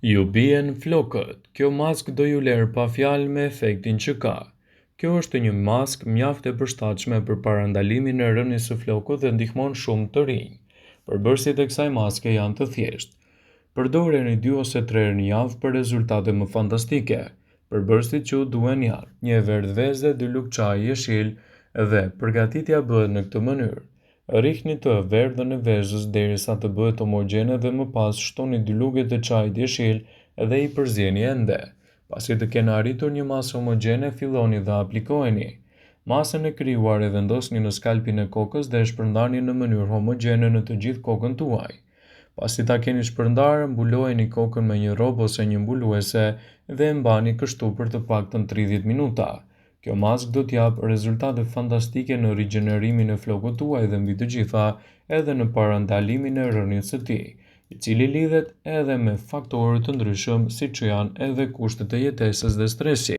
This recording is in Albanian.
Ju bien flokët, kjo maskë do ju lerë pa fjalë me efektin që ka. Kjo është një maskë mjaft e përshtatshme për parandalimin e rënies së flokut dhe ndihmon shumë të rinj. Përbërësit e kësaj maske janë të thjeshtë. Përdoreni 2 ose 3 herë në javë për rezultate më fantastike. Përbërësit që u duhen janë një e verdhë veze, 2 lugë çaji jeshil dhe përgatitja bëhet në këtë mënyrë. Rrihni të verdhën e vezës derisa të bëhet homogjene dhe më pas shtoni 2 lugët e çajit jeshil dhe i përzieni ende. Pasi të kenë arritur një masë homogjene, filloni dhe aplikojeni. Masën e krijuar e vendosni në skalpin e kokës dhe e shpërndani në mënyrë homogjene në të gjithë kokën tuaj. Pasi ta keni shpërndarë, mbulojeni kokën me një rrobë ose një mbuluese dhe e mbani kështu për të paktën 30 minuta. Kjo maskë do t'japë rezultate fantastike në rigjenerimin e flokut tuaj dhe mbi të gjitha edhe në parandalimin e rënies së tij, i cili lidhet edhe me faktorë të ndryshëm siç janë edhe kushtet e jetesës dhe stresi.